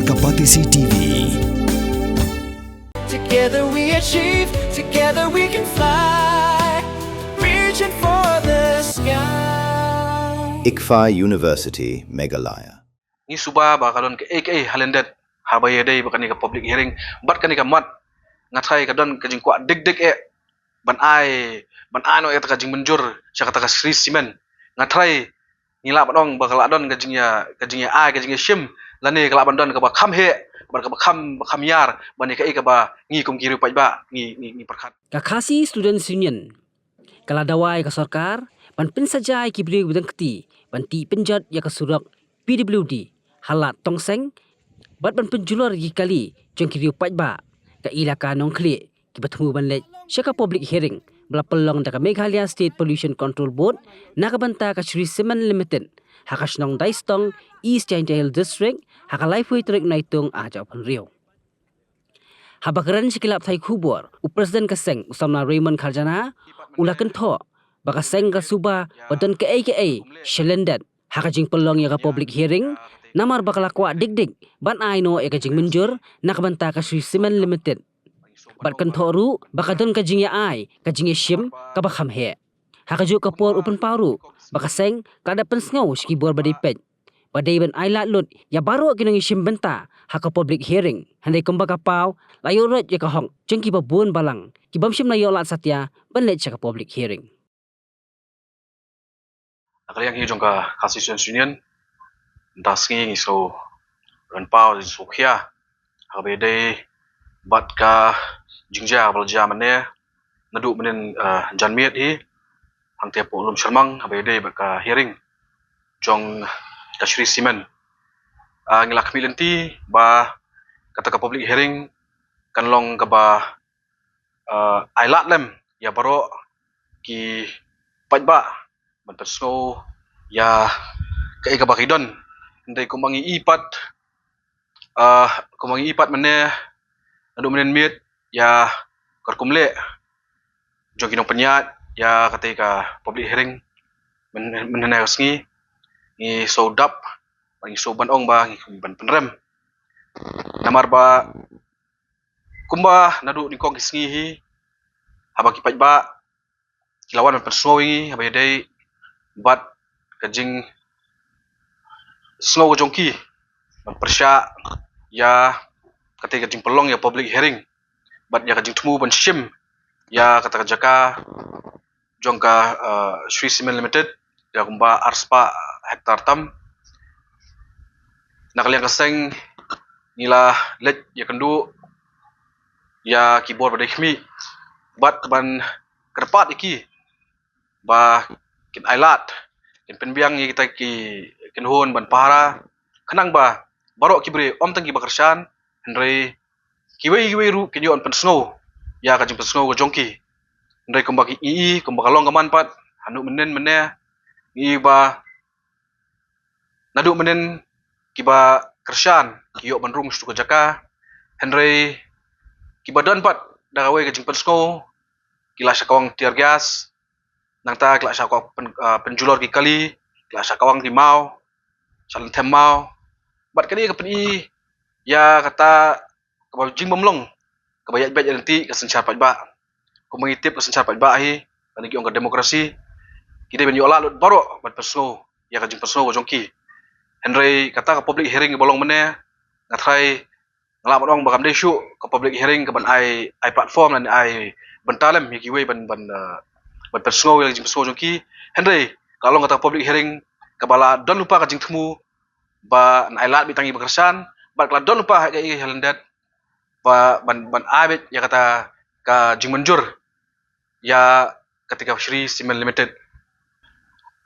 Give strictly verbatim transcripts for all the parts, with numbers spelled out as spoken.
Ka Batesi T V. Together we achieve, together we can fly. Reaching for the sky. ICFAI University, Meghalaya. Ngi suba ba ka don kaei kaei ha lyndet haba ïadei bad kane ka public hearing bad kane ka mat. Nga tharai ka don ka jingkwah dik dik eh ban ai, ban ai noh ïa kata ka jingmynjur sha kata ka Shree Cement. Nga tharai ngi lah ban ong ba ka lah don ka jingïa, ka jingïa ai, ka jingïa shim, lane ka lah ban don kaba kham heh bad kaba kham, ba kham ïar ban ïa kaei kaba ngi kum ki riew paidbah ngi, ngi, ngi pyrkhat. Ka Khasi Students Union ka la dawa ïa ka sorkar ban pynsaja ïa ki briew ba dang kti ban tih pynjot ïa ka surok P W D ha Lad Tongseng bad ban pynjulor ïa ki kali jong ki riew paidbah ka Elaka Nongkhlieh kiba thmu ban leit sha ka public hearing ba la pynlong da ka Meghalaya State Pollution Control Board na ka bynta ka Shree Cement Limited ha ka shnong Daistong, East Jaintia Hills District, ha ka laiphew tarik Naitung arhajar arphew hynriew. Haba kren sha ki lad pathai khubor, u President ka seng u samla Raymond Kharjana u la kynthoh ba ka seng ka suba ba don kaei kaei sha lyndet ha ka jingpynlong ïa ka public hearing, namar ba ka la kwah dik dik ban ai noh ïa ka jingmynjur na ka bynta ka Shree Cement Limited. Bad kynthoh ruh ba ka don ka jingïa ai, ka jingïa shim kaba kham heh. Ha kajuh ka por u pynpaw ruh ba ka seng ka la dep pynsngew sha ki bor ba dei peit ba dei ban ai lad lut ïa baroh ki nongïashim bynta ha ka public hearing, hynrei kumba ka paw, la ïoh roi ïa ka hok jong kiba bun balang ki bym shym la ïoh lad satia ban leit sha ka public hearing. Na ka liang hi jong ka Khasi Students Union, mynta ka sngi ngi shu pynpaw, ngi shu khia ha kaba ïadei bad ka jingjia ba la jia mynne, naduh mynhynnin, eh, janmiet hi hangtei hapoh Lumshyrmang, haba ïadei bad ka hearing jong ka Shree Cement. Ah, ngi la khmih lynti ba kata ka public hearing kan long kaba, ah, ai lad lem ïa baroh ki paidbah ban pynsngew ïa kaei kaba ki don. Hynrei kumba ngi i pat, ah, kumba ngi i pat mynne, naduh mynhynnin miet ïa ka rukom leh jong ki nongpynïaid ïa katei ka public hearing mynhynne ka sngi, ngi shu dap, ngi shu ban ong ba ngi ban pynrem. Namar ba kumba naduh nyngkong ki sngi hi, haba ki paidbah ki la wan ban pynsngew ïa ngi haba ïadei bad ka jingsngew ka jong ki ban pyrshah ïa katei ka jingpynlong ïa public hearing bad ïa ka jingthmu ban shim ïa kata ka jaka jong ka, eh, Shree Cement Limited, ïa kumba arspah hektar tam. Na ka liang ka seng ngi la leit ïakynduh ïa ki bor ba dei khmih bad ban kyrpad ïa ki ba kin ai lad, kin pynbiang ïa kita ki kynhun ban pahara, khnang ba baroh ki briew, ym tang kiba kyrshan, hynrei kiwei kiwei ruh kin ïoh ban pynsngew ïa ka jingpynsngew ka jong ki. Hynrei kumba ki i, kumba ka long ka man pat, naduh mynhynnin mynne, ngi i ba naduh mynhynnin kiba kyrshan ki ïoh ban rung sha tu ka jaka, hynrei kiba don pat da kawei ka jingpynsngew ki la shah kawang tear gas, nangta ki la shah kawang pyn, ah, pynjulor ki kali, ki la shah kawang ki maw, shah lynthem maw. Bad kane ka pyni ïa kata kaba jingbymlong kaba ïaid beit ïaid lynti ka synshar paidbah. Kumba ngi tip ka synshar paidbah hi, lane ki ong ka demokrasi, ki dei ban ïoh lad lut baroh ban pynsngew ïa ka jingpynsngew ka jong ki. Hynrei kata ka public hearing kaba long mynne, nga tharai nga lah ban ong ba kam dei shuh ka public hearing kaban ai, ai platform lane ai bynta lem ïa kiwei ban, ban, eh, ban pynsngew ïa ka jingpynsngew jong ki. Hynrei ka long kata ka public hearing kaba la don lypa ka jingthmu ba yn ai lad beit tang ïa kiba kyrshan, bad ka la don lypa ha kaei kaei ha lyndet ba ban, ban ai beit ïa kata ka jingmynjur ïa katei ka Shree Cement Limited.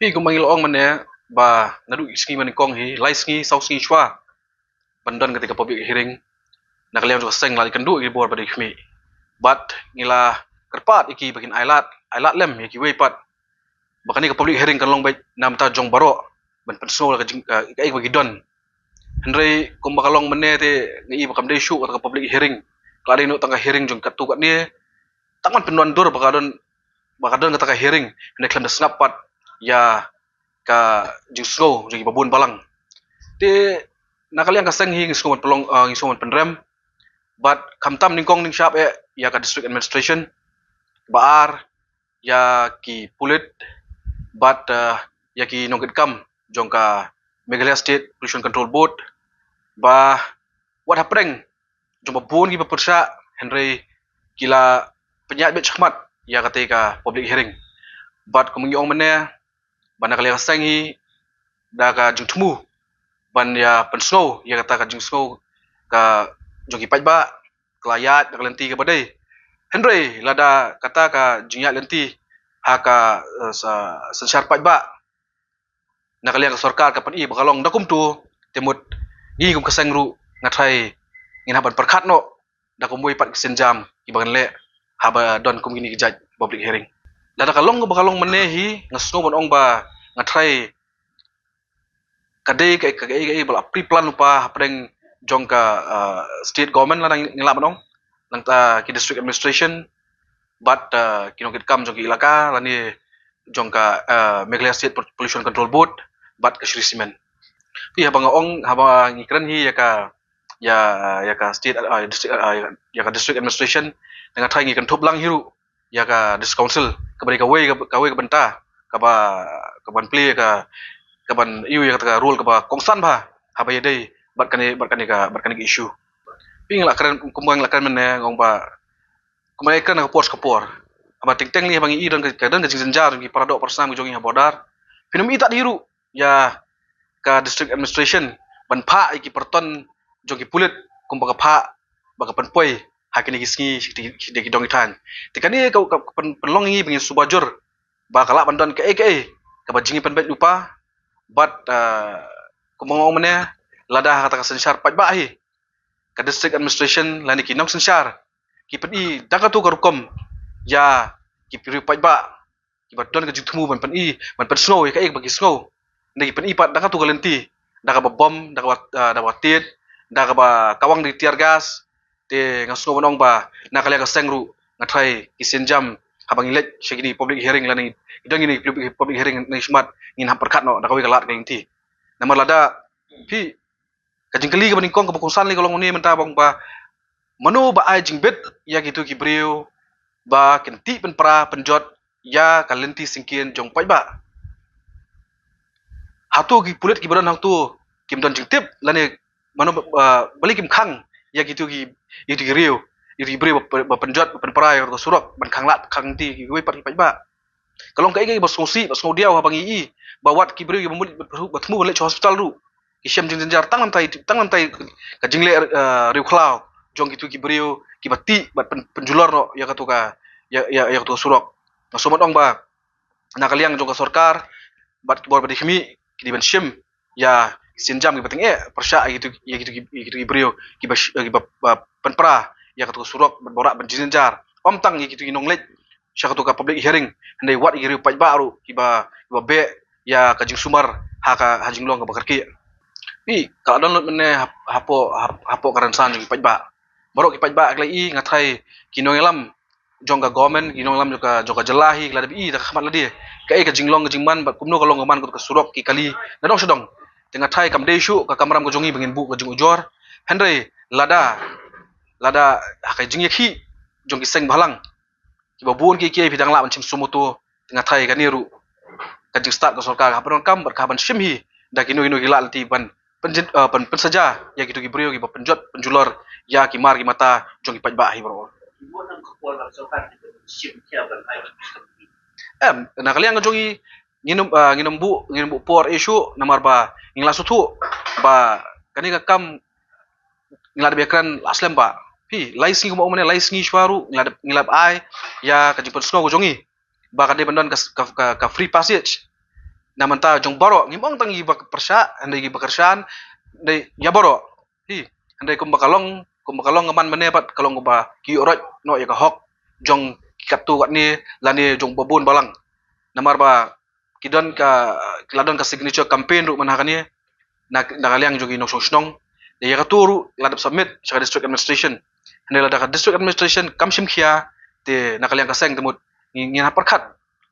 Hi kumba ngi la ong mynne ba naduh ki sngi ba nyngkong hi, lai sngi, saw sngi shuwa ban don katei ka public hearing, na ka liang jong ka seng la ïakynduh ïa ki bor ba dei khmih bad ngi la kyrpad ïa ki ba kin ai lad, ai lad lem ïa kiwei pat ba kane ka public hearing kan long beit na bynta jong baroh ban pynsngew ïa ka jing, eh, kaei kaba ki don. Hynrei kumba ka long mynne te nga i ba kam dei shuh kata ka public hearing, ka la dei noh tang ka hearing jong katto katne, tang ban pynwandur ba ka don, ba ka don kata ka hearing, hynrei khlem da sngap pat ïa ka jingsngew jong kiba bun balang. Te Na ka liang ka seng hi ngi sngew ban pynlong, uh, ngi sngew ban pynrem. Bad khamtam nyngkong nyngshap eh ïa ka district administration, ba ar ïa ki pulit bad, uh, ïa ki nongkitkam jong ka Meghalaya State Pollution Control Board, ba wat hapdeng jong ba bun kiba pyrshah, hynrei ki la pynïaid beit shakhmat ïa katei ka public hearing. Bad kum ngi ong mynne, ba na ka liang ka seng hi da ka jingthmu ban ïa pynsngew ïa kata ka jingsngew ka jong ki paidbah, ka la ïaid da ka lynti kaba dei. Hynrei lada kata ka jingïaid lynti ha ka, eh, sa-, synshar paidbah, na ka liang ka sorkar ka pyni ba ka long da kumtu, te mut ngi kum ka seng ruh nga tharai ngin hap ban pyrkhat noh da kumwei pat ki sienjam kiba ngan leh haba don kum kine ki jait public hearing. Lada ka long kaba ka long mynne hi, nga sngew ban ong ba nga tharai ka dei ka, ka, ka, ka, ka ba la pre-plan lypa hapdeng jong ka, uh, state government lane ngi lah ban ong, nangta ki district administration bad, uh, ki nongkitkam jong ki elaka lane jong ka, uh, Meghalaya State Pollution Control Board bad ka Shree Cement. Phi, haba nga ong, haba ngi kren hi ïa ka, ïa, ïa ka state, uh, district, uh, ïa ka district administration, nga tharai ngi kynthup lang hi ruh ïa ka district council, kaba dei kawei, ka, kawei ka bynta kaba, kaban plie ka, kaban ïoh ïa kata ka role kaba kongsan bha haba ïadei bad kane, bad kane ka, bad kane ka issue. Phi, ngi la kren, kumba ngi la kren mynne, nga ong ba kumba ngi kren ha ka por sha ka por, haba teng teng lei haba ngi i don ka, ka don ka jingjynjar jong ki paradoh parasnam ki jong ngi ha border, phin ym i tad hi ruh ïa ka district administration ban phah ïa ki pyrton jong ki pulit kumba ka phah ba ka pynpoi ha kine ki sngi sha ki, sha ki dong ki thaiñ. Te kane ka, ka, ka pyn-, pynlong ïa ngi ba ngin suba jur ba ka lah ban don kaei kaei kaba jingïapynbeit lypa. Bad, uh, kumba nga ong mynne, lada ha kata ka synshar paidbah hi, ka district administration lane ki nongsynshar ki pyni da katu ka rukom ïa ki briew paidbah kiba don ka jingthmu ban pyni, ban pynsngew ïa kaei ba ki sngew. Hynrei ki pyni pat da katu ka lynti, da kaba bom, da kaba, ah, da kaba tied, da kaba kawang da ki tear gas. Te nga sngew ban ong ba na ka liang ka seng ruh nga tharai ki sienjam haba ngi leit sha kine public hearing lane ngi don kine public hearing na ngi smat, ngin hap pyrkhat noh da kawei ka lad ka lynti. Namar lada, phi, ka jingkylli kaba nyngkong kaba kongsan lei ka long ne mynta, ba ong ba mano ba ai jingbit ïa kitu ki briew ba kin tih pynpra pynjot ïa ka lynti syngkien jong paidbah. Hato ki pulit kiba don hangto kim don jingtip lane mano ba, ba, balei kim khang ïa kitu ki, ïa kitu ki riew, ïa kitu ki briew ba, ba pynjot, ba pynpra ïa ka surok ban khanglad khanglynti kiwei pat ki paidbah. Ka long kaei kaei ba sngewsih, ba sngewdiaw haba ngi i ba wat ki briew kiba mut ba thmu, ba thmu ban leit sha hospital ruh ki shem jingjynjar tang namar, tang namar ka jingleh, eh, riewkhlaw jong kitu ki briew kiba tih bad pyn-, pynjulor noh ïa katu ka, ïa, ïa, ïa katu ka surok. Nga sngew ban ong ba na ka liang jong ka sorkar bad ki bor ba dei khmih ki dei ban shim ïa ki sienjam kiba tyngeh pyrshah ïa kitu, ïa kitu, ïa kitu ki briew kiba sh-, kiba, ba pynpra ïa katu ka surok bad ba wanrah ban jingjynjar. Ym tang ïa kitu ki nongleit sha katu ka public hearing, hynrei wat ïa ki riew paidbah ruh kiba, kiba beh ïa ka jingsumar ha ka, ha jinglong kaba kyrkieh. Phi, ka la don lut mynne hap-, hapoh, hap-, hapoh ka rynsan jong ki paidbah. Baroh ki paidbah ki la i, nga tharai ki nongïalam jong ka government, ki nongïalam jong ka, jong ka jylla hi ki la dep i da ka khmat lade kaei ka jinglong ka jingman bad kumno ka long ka man ka surok ki kali na dong sha dong. Te nga tharai kam dei shuh ka kamram ka jong ngi ba ngin buh ka jingujor. Hynrei lada, lada ha ka jingïakhih jong ki seng bhalang kiba bun kiei kiei phi dang lah ban shim sumoto, te nga tharai kane ruh ka jingstad ka sorkar ka hap ban donkam bad ka hap ban shim hi da kino kino ki lad lynti ban pynjin-, eh, pyn-, pynsaja ïa kitu ki briew kiba pynjot pynjulor ïa ki mar ki mata jong ki paidbah hi baroh. Em, na ka liang ka jong ngi, ngin ym, eh, ngin ym buh, ngin ym buh por ei shuh namar ba ngi la sngewthuh ba kane ka kam ngi la dep ïakren la slem ba. Phi, lai sngi kumba ong mynne, lai sngi shuwa ruh ngi la dep, ngi la dep ai ïa ka jingpynsngew ka jong ngi ba ka dei ban don ka, ka, ka, ka free passage. Na mynta jong baroh, ngim ong tang ïa kiba pyrshah, hynrei ïa kiba kyrshan, hynrei ïa baroh. Hi, hynrei kumba ka long, kumba ka long ka man mynne pat ka long kumba ki ïuh roit noh ïa ka hok jong ki katto katne lane jong ba bun balang. Namar ba ki don ka, ki la don ka signature campaign ruh man ha kane na, na ka liang jong ki nongshong shnong. Ïa katu ruh la dep submit sha ka district administration. Hynrei lada ka district administration kam shim khia, te na ka liang ka seng te mut ngi, ngin hap pyrkhat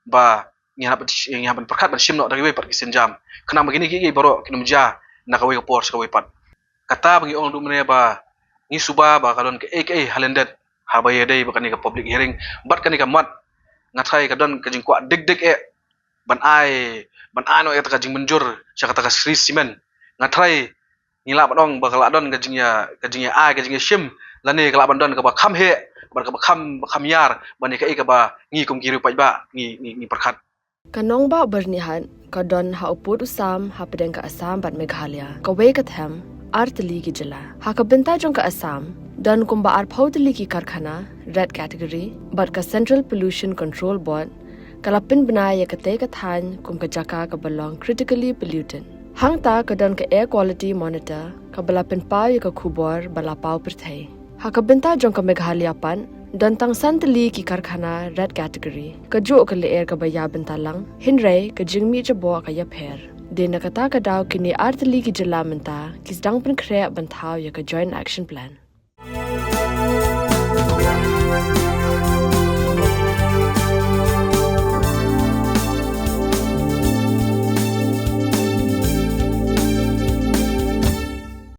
ba, ngin hap, ngin hap pyrkhat ban shim noh da kiwei pat ki sienjam. Khnang ba kine kiei kiei baroh kin ym jia na kawei ka por sha kawei pat. Kata ba ngi ong duh mynne ba ngi suba ba ka don kaei kaei ha lyndet haba ïadei bad kane ka public hearing bad kane ka mat. Nga tharai ka don ka jingkwah dik dik eh ban ai, ban ai noh ïa kata ka jingmynjur sha kata ka Shree Cement. Nga tharai ngi lah ban ong ba ka lah don ka jingïa, ka jingïa ai, ka jingïashim, lane ka lah ban don kaba kham heh bad kaba kham, ba kham ïar ban ïa kaei kaba ngi kum ki riew paidbah ngi, ngi, ngi pyrkhat. Ka nongbah Byrnihat ka don ha u pud u sam hapdeng ka Assam bad Meghalaya. Kawei ka them, ar tylli ki jylla. Ha ka bynta jong ka Assam, don kumba arphew tylli ki karkhana red category bad ka Central Pollution Control Board ka la pynbna ïa katei ka thaiñ kum ka jaka kaba long critically polluted. Hangta ka don ka Air Quality Monitor kaba la pynpaw ïa ka khubor ba la paw pyrthei. Ha ka bynta jong ka Meghalaya pat, don tang san tylli ki karkhana red category. Kajuh ka lyer kaba ïa bynta lang, hynrei ka jingmih jaboh ka ïapher. Dei na kata ka daw kine ar tylli ki jylla mynta ki sdang pynkhreh ban thaw ïa ka Joint Action Plan.